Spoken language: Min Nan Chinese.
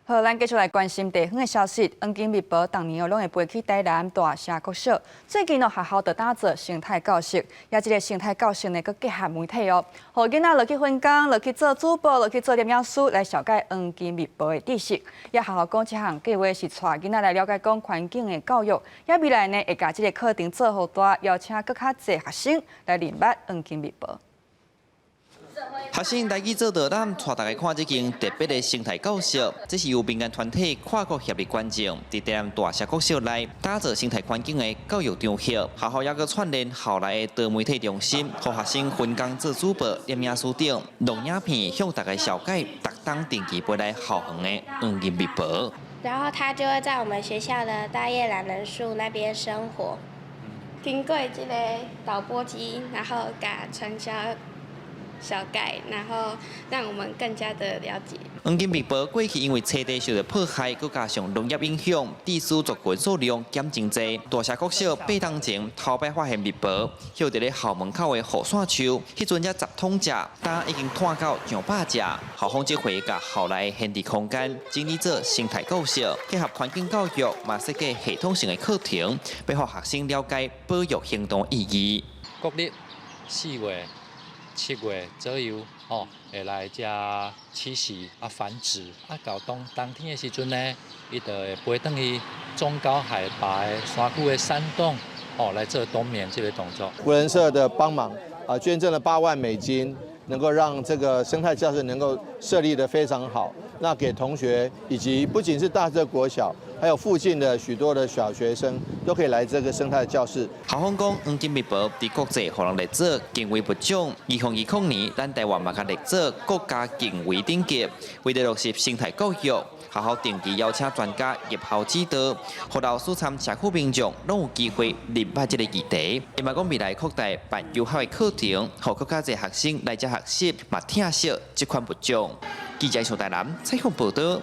好，咱繼續來關心地方的消息。黃金蜜婆逐年哦，攏會飛去台南大社國小。最近哦，學校就打造生態教室，也這个生態教室呢，閣結合媒體哦，予囡仔落去分工，落去做主播，落去做攝影師，來紹介黃金蜜婆的知識。也學校講，這項計劃是帶囡仔來了解講環境的教育。也未來呢，會共這个課程做予大，邀請閣較濟學生來認捌黃金蜜婆。學生來去做導覽，帶大家看這間特別的生態教室。這是由民間團體跨國協力捐贈，佇台南大社國小內打造生態環境的教育場域。學校猶閣串聯校內的多媒體中心，予學生分工做主播、攝影師等，錄影片向大家紹介逐冬定期飛來校園的黃金蜜婆。然後他就會在我們學校的大葉欖仁樹那邊生活。經過這个導播機，然後共傳銷紹介，然後讓我們更加的了解。黃金蜜婆過去因為棲地受到破壞，閣加上農業影響，致使族群數量減真濟。大社國小8冬前頭擺發現蜜婆，歇佇咧校門口的雨傘樹，彼陣才10統隻，今已經湠到上百隻。校方這回共校內閒置空間整理做生態教室，結合環境教育，嘛設計系統性的課程，欲予學生了解保育行動意義。國曆4月、7月左右，吼，會來遮棲息啊繁殖啊，到冬冬天的時陣呢，伊就會飛轉去中高海拔的山區的山洞，哦，來做冬眠這个動作。扶輪社的幫忙啊，捐贈了8萬美金，能夠讓這個生態教室能夠設立得非常好。那給同學以及不僅是大社國小，還有附近的許多的小學生都可以來這個生態教室。校方講，黃金蜜婆佇國際予人列做近危物種，2020年，咱台灣嘛共列做國家近危等級。為著落實生態教育，學校定期邀請專家入校指導，予老師參社區民眾攏有機會認捌這个議題。伊嘛講未來擴大辦遊學的課程，予閣較濟學生來遮學習，嘛疼惜這款物種。記者上台南採訪報道。